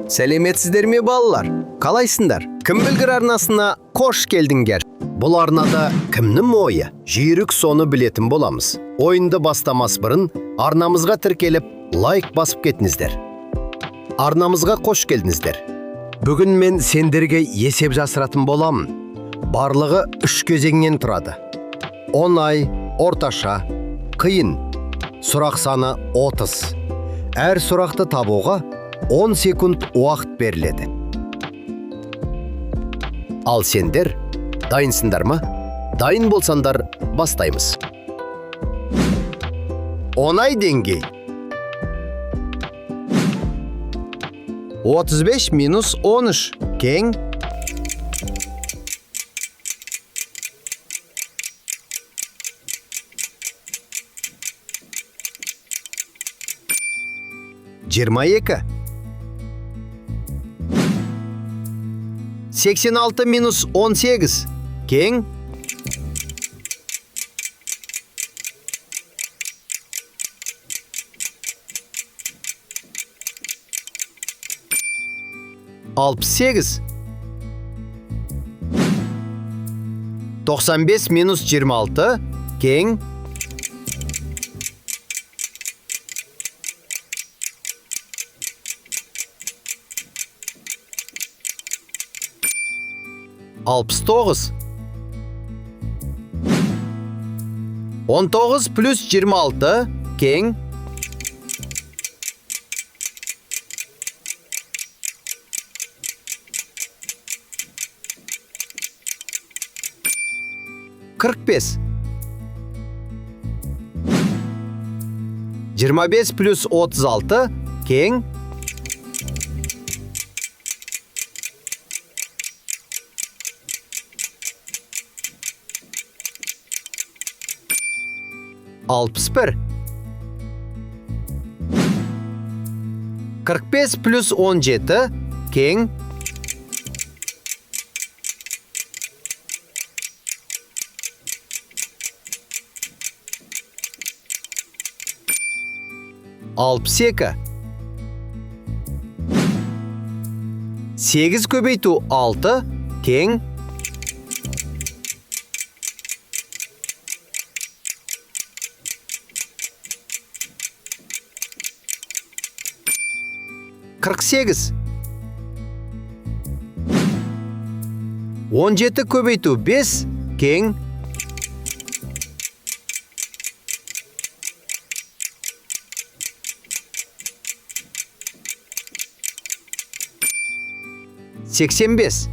Сәлеметсіздер ме, балалар? Қалайсыңдар? Кім білгір арнасына қош келдіңдер. Бұл арнада кімнің ойы жүйрік, соны білетін боламыз. Ойынды бастамас бұрын арнамызға тіркеліп, лайк басып кетіңіздер. Арнамызға қош келдіңіздер. Бүгін мен сендерге есеп жасыратын боламын. Барлығы үш кезеңнен тұрады. Оңай, орташа, қиын. Сұрақ саны 30. Әр сұрақты табуға 10 секунд уақыт беріледі. Ал сендер дайынсыңдар ма? Дайын болсаңдар, бастаймыз. Оңай деңгей. 35 минус 13 тең 22. 86 минус 18 тең 68. 95 минус 26 тең 69. 19 плюс 26 тең 45. 25 плюс 36 тең 61. 45 плюс 17 тең 62. 8 көбейту 6 тең 48. 17 көбейту 5 тең 85.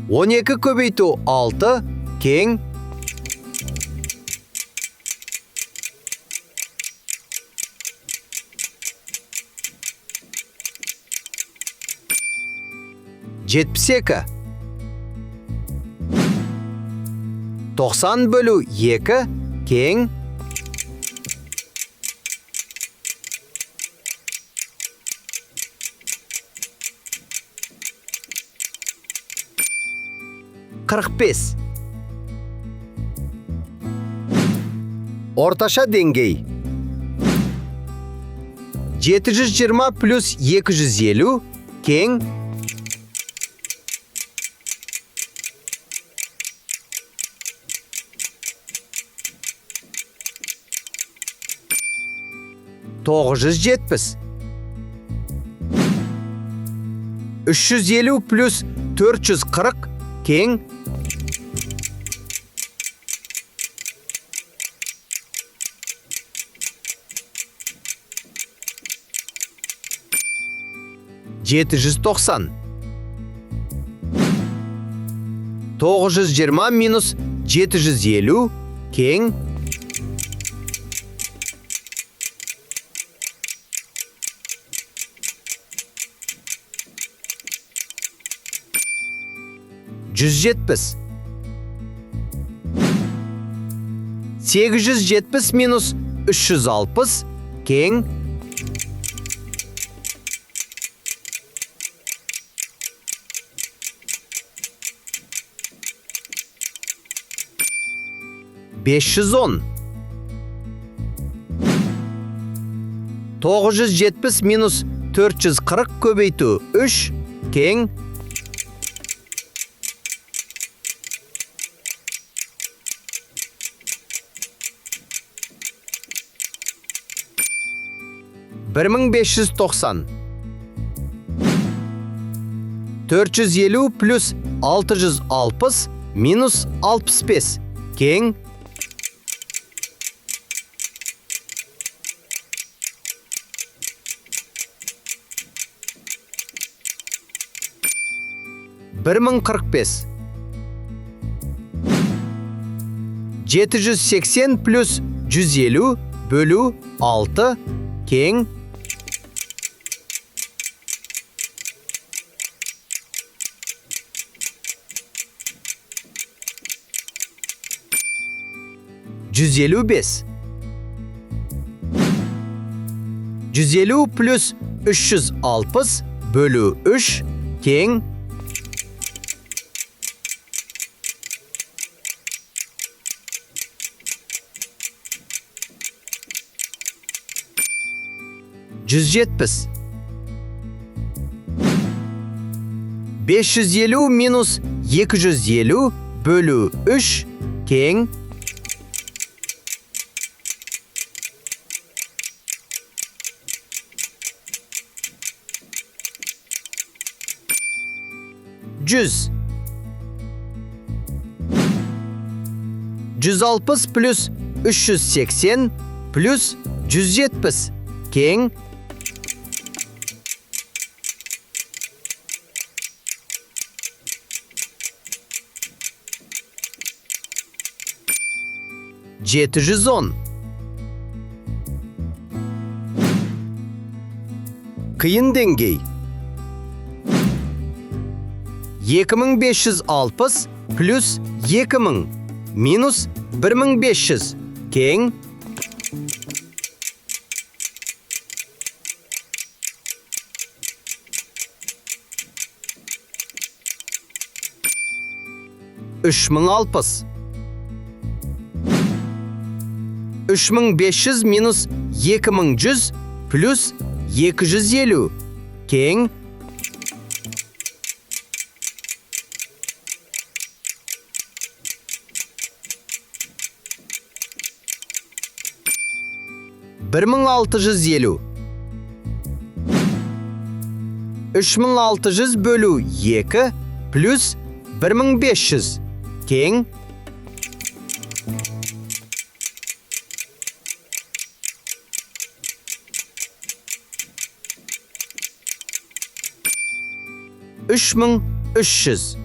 12 көбейту 6 тең 72. 90 бөлу 2 тең 45. Орташа деңгей. 720 плюс 250 тең 970. 350 плюс 440 тең 790. 920 минус 750 тең 170. 870 минус 360 тең 510. 970 минус 440 көбейту 3 тең 1590. 450 плюс 660 минус 65 тең 1045. 780 плюс 150 бөлу 6 тең 155. 150 плюс 360 бөлу 3 тең 170. 550 минус 250 бөлу 3 тең 100. 160 плюс 380 плюс 170 тең 710. Қиын деңгей. 2560 плюс 2000 минус 1500 тең 3060. 3500 минус 2100 плюс 250 тең 1650. 3600 бөлу 2 плюс 1500 тең 3300.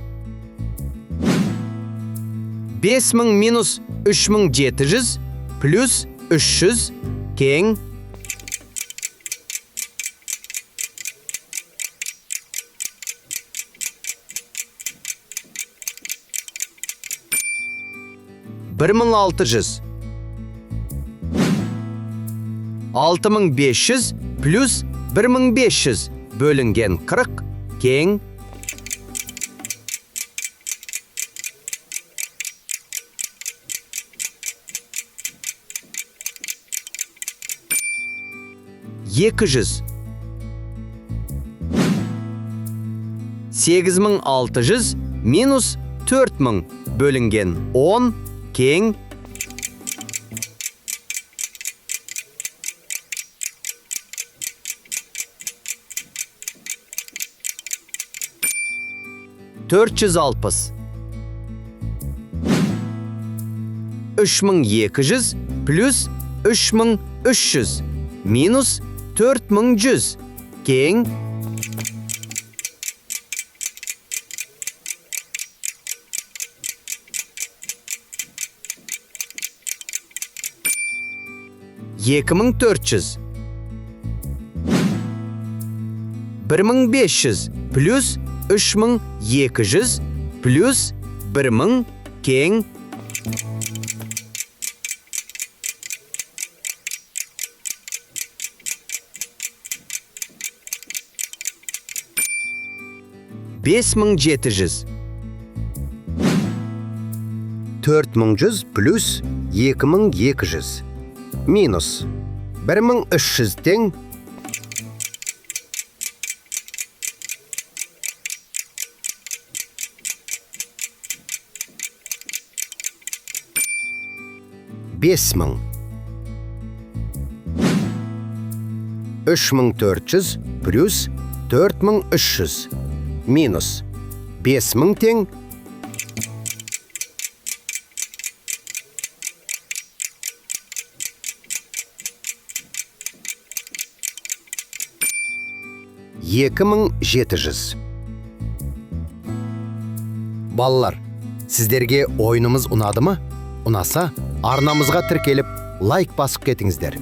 5000 минус 3700 плюс 300 тең 1600. 6500 плюс 1500 бөлінген 40 тең 200. 8600 минус 4000 бөлінген 10 тең 460. 3200 плюс 3300 минус 4100 тең 2400. 1500 плюс 3200 плюс 1000 тең 5700. 4100 плюс 2200 минус 1300 тең 5000. 3400 плюс 4300 минус 5000 тең 2700. Балалар, сіздерге ойынымыз ұнады ма? Ұнаса, арнамызға тіркеліп, лайк басып кетіңіздер.